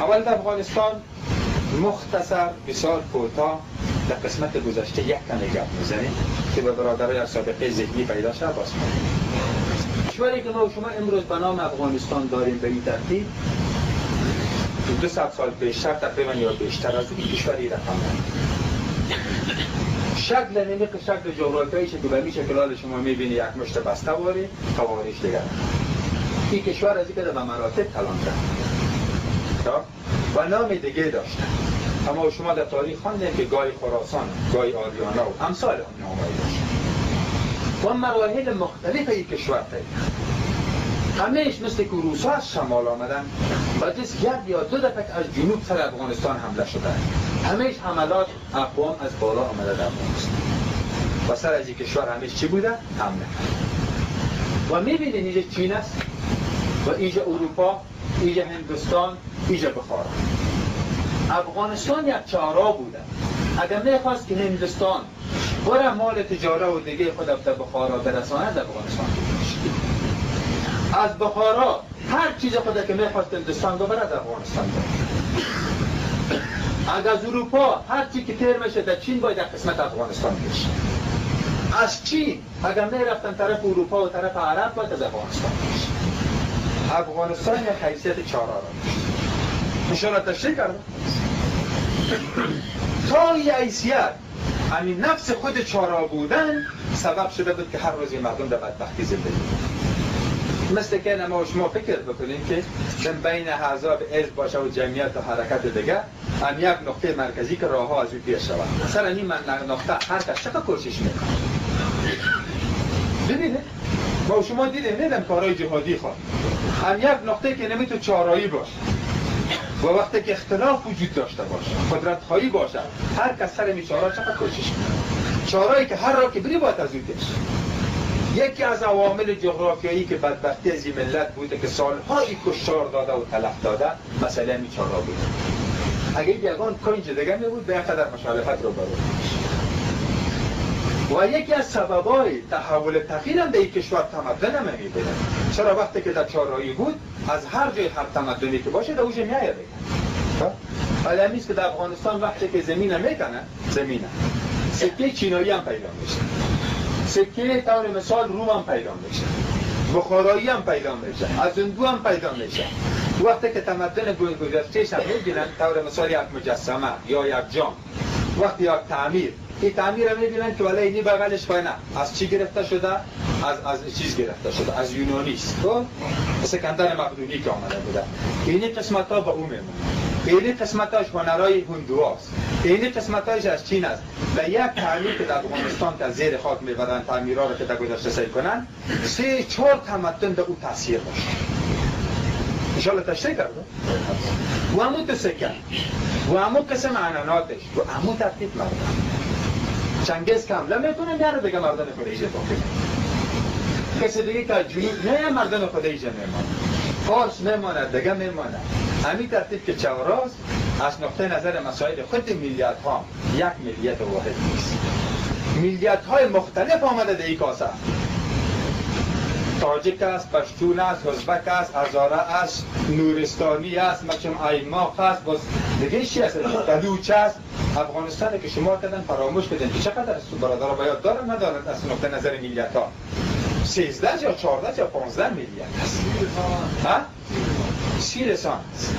اول در افغانستان مختصر بسیار کوتاه در قسمت گذشته یک کمی گپ میزنیم که به برادرای سابقه ذهنی پیدا شد. باز کشوری که ما شما امروز به نام افغانستان داریم به این ترتیب 200 سال پیشتر تقریبا یا بیشتر از این کشوری رقم شکل نمیق شکل جغرافیاییش که به می شکلال شما میبینی یک مشت بسته واری قواریش دیگر این کشور از این که به مراتب کلان کرد و نام دیگه داشته. اما شما در تاریخ خواندیم که گای خراسان، گای آریانا و امثال آن نامایی داشت و مراحل مختلف این کشور طی همیش مثل که روسا از شمال آمدن و جز یک یا دو دفعه از جنوب سر افغانستان حمله شده، همیش حملات اقوام از بالا آمده در افغانستان و سر از این کشور همیش چی بوده؟ حمله. و میبینید اینجا چین است و اینجا اروپا، اینجا هندوستان، اینجا بخارا. افغانستان یک چهارراه بوده. اگر میخواست که هندوستان بره مال تجاره و دیگه خود به بخارا برسانه، از افغانستان از بخارا هر چیز خود که میخواست هندوستان ببره از افغانستان بره. اگر از اروپا هر چی که تیر میشه در چین باید در قسمت افغانستان بشه. از چین اگر میرفتن طرف اروپا و طرف عرب باید از افغانستان بشه. افغانستان یک حیثیت چهارراه را داشت. انشاءالله تشریح کردم تا یه حیثیت همین نفس خود چهارراه بودن سبب شده بود که هر روز مردم در بدبختی زندگی کنند. مثل که ما شما فکر بکنیم که بین احزاب حزب باشه و جمعیت و حرکت دیگه هم یک نقطه مرکزی که راه ها از او پیش شود. سر این نقطه هر کس چقدر کوشش میکنه. ببینید ما شما دیدیم ندم کارهای جهادی خواه هم یک نقطه که نمیتو چهارراهی باشه و وقتی که اختلاف وجود داشته باشه، قدرت خواهی باشه، هر کس سر می چهارراه چقدر کوشش میکنه. چهارراهی که هر راه که بری باید از او پیش. یکی از عوامل جغرافیایی که بدبختی از این ملت بوده که سالهایی کشتار داده و تلف داده مسئله می چهارراه بوده. اگه یگان کنج دیگه می بود به قدر مشالفت رو برو. و یکی از سببای تحول تغییر هم به این کشور تمدن هم میبینه. چرا وقتی که در چهارراهی بود از هر جای هر تمدنی که باشه در اوج میایه دیگه. ولی همیست که در افغانستان وقتی که زمین میکنه، زمینه سکه چینایی هم پیدا میشه، سکه طور مثال روم هم پیدا میشه، بخارایی هم پیدا میشه، از هندو هم پیدا میشه. وقتی که تمدن گذشته‌اش هم میبینن، طور مثال یک مجسمه یا یک جام، وقتی یک تعمیر، این تعمیر هم میبینن که ولی اینی بغلش نه از چی گرفته شده؟ از چیز گرفته شده، از یونانی است، خب سکندر مقدونی که آمده بوده. اینی قسمت ها به او میمونه، اینی قسمتاش هنرهای هندوهاست، اینی قسمتاش از چین است. به یک تعمیر که در افغانستان که زیر خاک میبرن تعمیرها رو که در گذشته سعی کنن، 3-4 تمدن در او تاثیر داشت. انشاءالله تشریح کردم. و همون تو سکه و همون قسم عنعناتش و همون ترتیب مردم. چنگیز که حمله میکنه میاره دیگه مردم خود ایجا باقی. کسی دیگه که جنوب نه مردم خود ایجا میمانه، فارس میمانه، دیگه میمانه. همین ترتیب که چهارراست از نقطه نظر مسائل خود ملیت ها یک ملیت واحد نیست، ملیت های مختلف آمده در این کاسه. تاجیک است، پشتون است، ازبک است، هزاره است، نورستانی است، مچم ایماق است، باز دیگه چی است، بلوچ است. افغانستان که شما کردن فراموش کردن که چقدر است برادرها باید دارن ندارن از نقطه نظر ملیت ها 13 یا 14 یا 15 ملیت است. ها؟ 30 رسان است.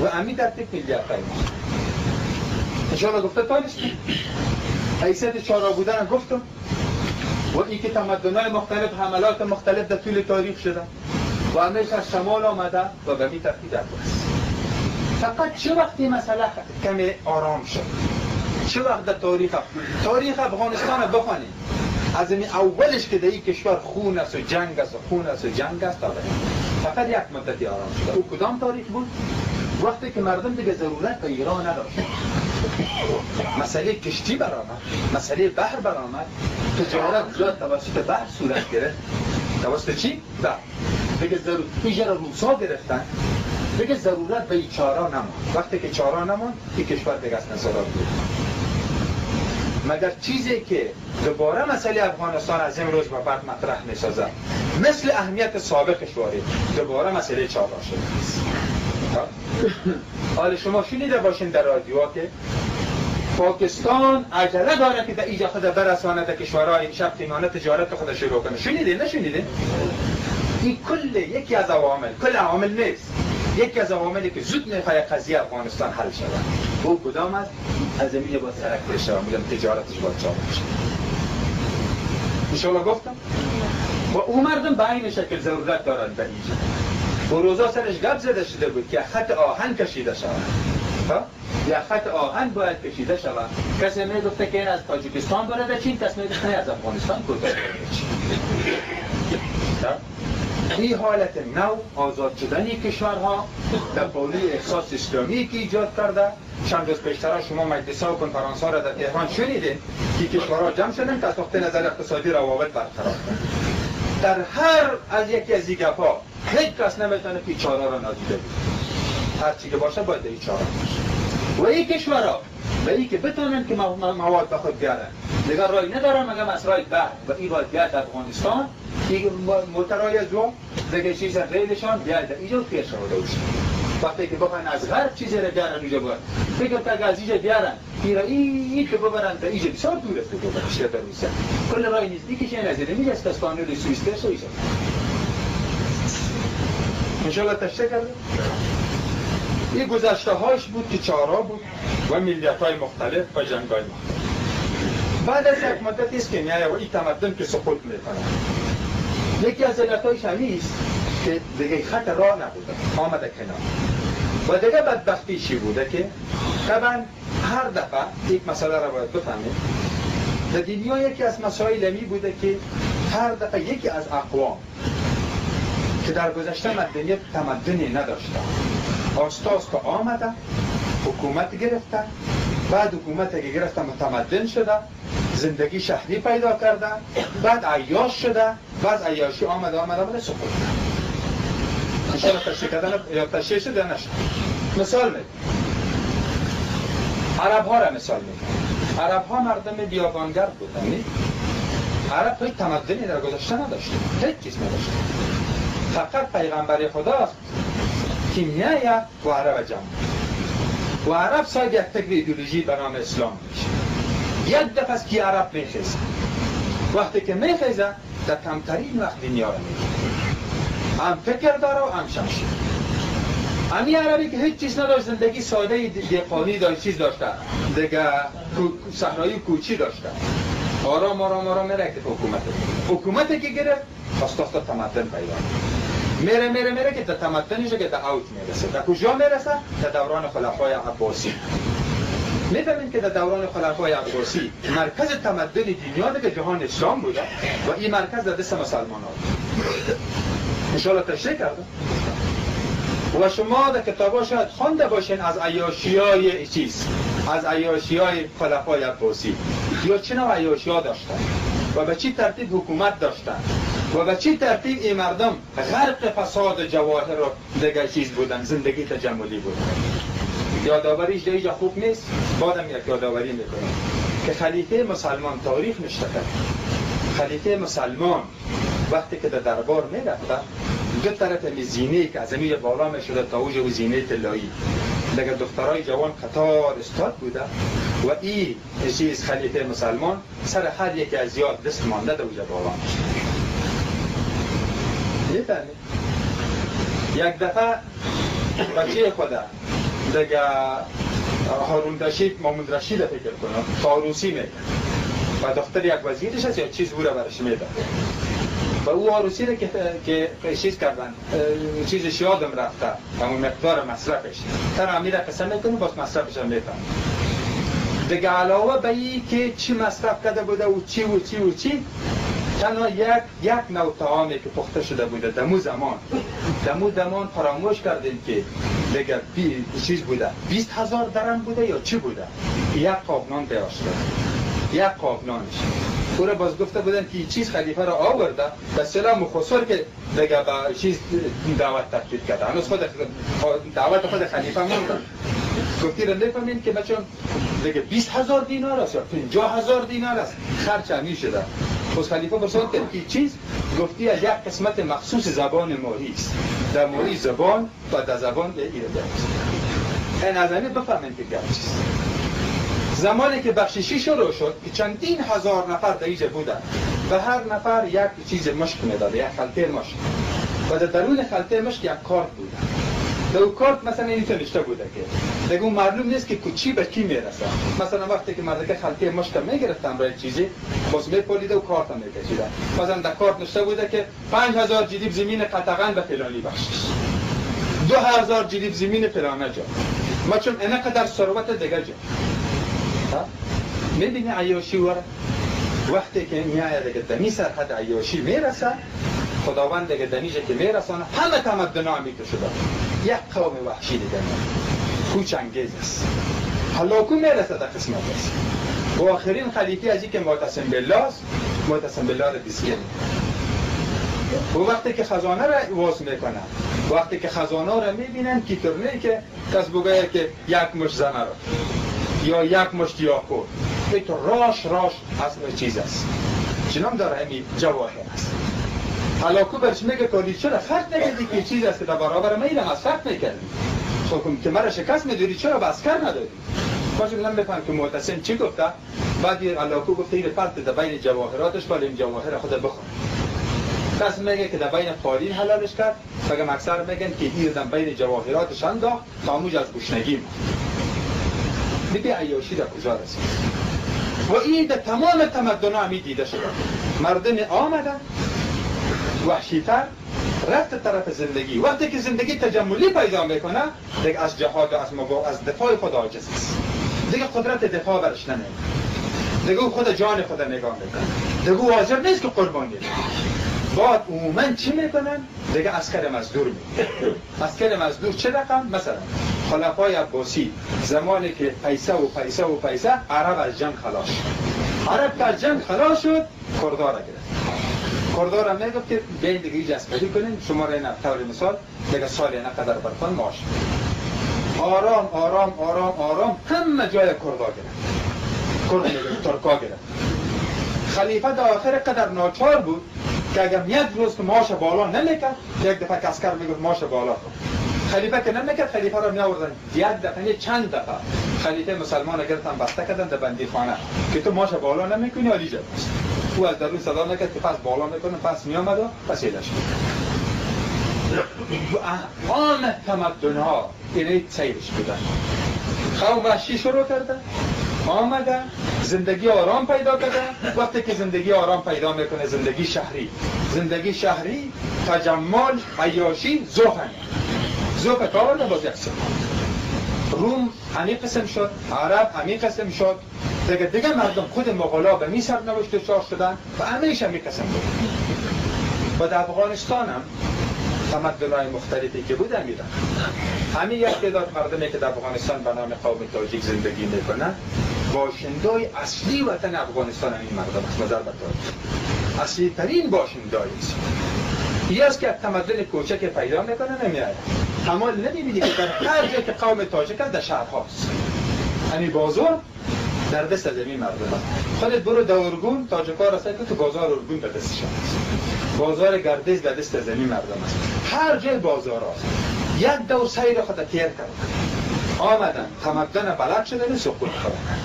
و همین در تک ملیت های ما. انشاءالله گفته تا نیست حیثیت چهارراه بودن گفتم و این که تمدن‌های مختلف حملات مختلف در طول تاریخ شده و همیشه از شمال آمده و به می ترتیب در است. فقط چه وقتی مسئله کمی آرام شد، چه وقت در تاریخ افغانستان بخوانید، از این اولش که در این کشور خون است و جنگ است و خون است و جنگ است تا فقط یک مدتی آرام شده. او کدام تاریخ بود؟ وقتی که مردم دیگه ضرورت به ایران نداشت، مسئله کشتی برآمد، مسئله بحر برآمد، تجارت زیاد توسط بحر صورت گرفت. توسط چی؟ بحر. دیگه ضرورت اینجا رو روسا گرفتن، دیگه ضرورت به چارا نماند. وقتی که چارا نماند این کشور دیگه از نظرات بود. مگر چیزی که دوباره مسئله افغانستان از امروز به بعد مطرح میسازد مثل اهمیت سابقش وارد دوباره مسئله چارا شده است. حالا شما شنیده باشین در رادیو که پاکستان عجله داره که در اینجا خود برسانه در کشورهای شب تیمانه تجارت خود شروع کنه. شنیده نشنیده؟ این کل یکی از عوامل، کل عوامل نیست، یکی از عواملی که زود میخواد قضیه افغانستان حل شود. او کدام است؟ از اینجا باید سرک شود، میگم تجارتش باید چاپ بشه. انشالله گفتم و او مردم به این شکل ضرورت دارند به اینجا. و روزا سرش گپ زده شده بود که خط آهن کشیده شود، یا خط آهن باید کشیده شود. کسی میگفته که این از تاجیکستان بره چین، کسی میگفته از افغانستان کوتاه بره چین. این حالت نو آزاد شدن کشورها در پالوی احساس اسلامی که ایجاد کرده. چند روز پیشتر شما مجلس‌ها و کنفرانس‌ها را در تهران شنیدین که کشورها جمع شدن که از نقطه نظر اقتصادی روابط برقرار کنند. در هر از یکی از این گپ‌ها هیچ کس نمیتونه که چاره را نادیده بگیره. هر چی که باشه باید این چاره باشه. و این کشورها به این که بتونن که مواد به خود بیارن دیگر رای ندارن مگر از رای بحر و این باید بیاد افغانستان، این موترهای از او دیگه چیز ریلشان بیاد اینجا تیر شده باشه. وقتی که بخوان از غرب چیزی را بیارن اونجا باید فکر تا از اینجا بیارن ایرا این که ببرن تا اینجا بسیار دور است که ببرن در روسیه. کل رای نزدیکش این از اینجا است که از کانال سوئیس تیر شده. انشالله تشریح کردم. این گذشته هاش بود که چارا بود و ملیت های مختلف و جنگ های مختلف. بعد از یک مدت است که میایه و این تمدن که سقوط میکنه. یکی از علتهایش همی است که دیگه خط راه نبوده، آمده کنار. و دیگه بدبختی چی بوده که طبعا هر دفعه یک مسئله را باید بفهمیم. در دنیا یکی از مسائل همی بوده که هر دفعه یکی از اقوام که در گذشته مدنیت تمدنی نداشته، آستا آستا آمده حکومت گرفته، بعد حکومت که گرفته متمدن شده، زندگی شهری پیدا کرده، بعد عیاش شده، بعد عیاشی آمده آمده آمده سقوط کرده. انشاءالله تشریح کردن یا تشریح شده یا نشد. مثال میدم، عرب ها را مثال میدم. عرب ها مردم بیابانگرد بودن. عرب هیچ تمدنی در گذشته نداشته، هیچ چیز نداشته. فقط پیغمبر خداست که میایه و عرب جمع و عرب صاحب یک فکر ایدئولوژی به نام اسلام میشه. یک دفعه است که عرب میخیزه، وقتی که میخیزه در کمترین وقت دنیا را میگیره، هم فکر داره و هم شمشیر. همی عربی که هیچ چیز نداشت، زندگی ساده دهقانی داشت، چیز داشته دیگه، صحرایی کوچی داشته، آرام آرام آرام میره که حکومت که گرفت آستا آستا تمدن پیدا میره میره میره که در تمدنش که در اوج میرسه. در کجا میرسه؟ در دوران خلفای عباسی. میفهمیم که در دوران خلفای عباسی مرکز تمدن دنیا دیگه جهان اسلام بوده و این مرکز در دست مسلمان ها بود. انشاءالله تشریح کردم و شما در کتابا شاید خوانده باشین از عیاشیای چیز، از عیاشیای خلفای عباسی، یا چه نوع عیاشیا داشتن و به چی ترتیب حکومت داشتن و به چی ترتیب این مردم غرق فساد جواهر و دیگر چیز بودن، زندگی تجملی بودن. یادآوریش در اینجا خوب نیست، بعدم یک یادآوری میکنم که خلیفه مسلمان تاریخ نشته کرد. خلیفه مسلمان وقتی که در دربار میرفته، دو طرف زینه که از زمین بالا میشده تا اوج و زینه طلایی، دیگر دخترای جوان قطار استاد بوده و این چیز خلیفه مسلمان سر هر یکی از یاد دست مانده در اوج بالا میشه. میفهمی؟ یک دفعه بچه خدا دیگه هارون رشید، مامون رشید فکر کنم عروسی میکرد و دختر یک وزیرش هست یا چیز او را برش میده و او عروسی را که چیز کردن، چیزش یادم رفته همون مقدار مصرفش تر امیر قسم میکنه باز مصرفش هم میفهم دیگه. علاوه به این که چی مصرف کرده بوده و چی و چی و چی، تنها یک نوع طعامی که پخته شده بوده دمو زمان فراموش کردیم که دیگه چیز بوده، 20,000 درم بوده یا چی بوده، یک قاب نان تیار شده، یک قاب نانش او را باز گفته بودن که چیز خلیفه را آورده به سلام و خسر که دیگه به چیز دعوت ترتیب کرده، هنوز خود دعوت خود خلیفه مونده. گفتی را نفهمین که بچه دیگه 20,000 دینار است یا 50,000 دینار است خرچ همی شده. باز خلیفه پرسان کرد که چیز؟ گفتی از یک قسمت مخصوص زبان ماهی است، در ماهی زبان و در زبان ایرده است. این از همه بفهمین که گپ چیست. زمانی که بخششی شروع شد که چندین هزار نفر در اینجا بودن، به هر نفر یک چیز مشک میداد، یک خلطه مشک، و در درون خلطه مشک یک کارت بود. در اون کارت مثلا این نوشته بوده که دیگه اون معلوم نیست که چی به کی میرسه. مثلا وقتی که مردک خلطه مشک میگرفتن برای چیزی، باز میپالیده و کارت هم میکشیده. مثلا در کارت نوشته بوده که 5000 جریب زمین قطغن به فلانی بخشش، 2000 جریب زمین فلانه جا، ما چون اینقدر ثروت دیگه جا. میبینی عیاشی وره وقتی که میآید دیگه دمی سرحد عیاشی میرسه، خداوند دیگه دمیجه که میرسانه همه تمدن ها میکشه شده. یک قوم وحشی دیگه کوچ انگیز است، هلاکو میرسه در قسمت است. و آخرین خلیفه از که معتصم بالله است، معتصم بالله را دستگیر میکنه. و وقتی که خزانه را واز میکنن، وقتی که خزانه را میبینن کیترنه که کس بگوید که یک مش زنه را یا یک مشت یاقوت، یک راش راش از چیز است، چنان داره همین جواهر است. هلاکو برش میگه که چرا خرج نکردی که چیز است در برابر من ایره مصرف میکردی، خب که مرا شکست میدادی چرا به عسکر ندادی؟ باشه من بفهم که معتصم چی گفته. بعد هلاکو گفته این پرت در بین جواهراتش، ولی این جواهر خود بخور. کس میگه که در بین قالین حلالش کرد، بگم اکثر میگن که این در بین جواهراتش انداخت تا موج از گشنگی مرد. ببین عیاشی در کجا رسید. و این در تمام تمدن ها می دیده شده. مردم آمدن وحشیتر رفت طرف زندگی. وقتی که زندگی تجملی پیدا میکنه دیگه از جهاد و از دفاع خود عاجز است، دیگه قدرت دفاع برش نمیده، دیگه خود جان خود نگاه میکنه، دیگه حاضر نیست که قربانی بده. بعد عموما چی میکنن؟ دیگه عسکر مزدور میکنن. عسکر مزدور چه رقم؟ مثلا خلفای عباسی زمانی که پیسه و پیسه و پیسه، عرب از جنگ خلاص شد. عرب که از جنگ خلاص شد کردا را گرفت. کردا را میگفت که بیاین دیگه ایج عسکری کنین، شما را این طور مثال دیگه سال اینقدر برتان معاش. آرام آرام آرام آرام همه جای کردا گرفت، کرد میگفت ترکا گرفت. خلیفه در آخر قدر ناچار بود که اگر یک روز که معاش بالا نمیکرد، یک دفعه که عسکر میگفت معاش بالا کن، خلیفه که نمیکرد خلیفه را میآوردن یک دفعه چند دفعه خلیفه مسلمان را گرفتن بسته کردن در بندی خانه که تو معاش بالا نمیکنی عالی جا است. او از درون صدا نکرد که پس بالا میکنه، پس میآمد و پس ایلش میکرد. و عام تمدن ها اینه سیرش بودن. قوم وحشی شروع کردن، آمدن زندگی آرام پیدا کردن. وقتی که زندگی آرام پیدا میکنه، زندگی شهری، زندگی شهری، تجمل، عیاشی، ذوق، ذوق کار باز یک سر. روم همین قسم شد، عرب همین قسم شد، دیگه مردم خود مغولا به می سرنوشت دچار شدن و همیشه همین قسم بود. و در افغانستان هم تمدن‌های مختلفی که بودن میرن. همین یک تعداد مردمی که در افغانستان به نام قوم تاجیک زندگی میکنن، باشندای اصلی وطن افغانستان همین مردم است. نظر به تاریخ اصلی ترین باشندای است. یه است که تمدن کوچک پیدا میکنه نمیاد. اما نمیبینی که در هر جای که قوم تاجیک است در شهرهاست، همین بازار در دست از همین مردم است. خودت برو در ارگون تاجیکا را سعی کن که بازار ارگون در دستشان است، بازار گردیز در دست از همین مردم است. هر جای بازار است یک دور سیر خود تیر کردن، آمدن تمدن بلد شدن و سقوط کردن.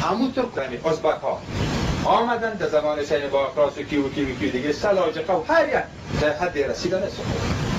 همونطور که ازبک ها آمدن در زمان سین با اقراص و کی و کی و کی دیگه سلاجقه و هر یک در حد رسیدن سقوط.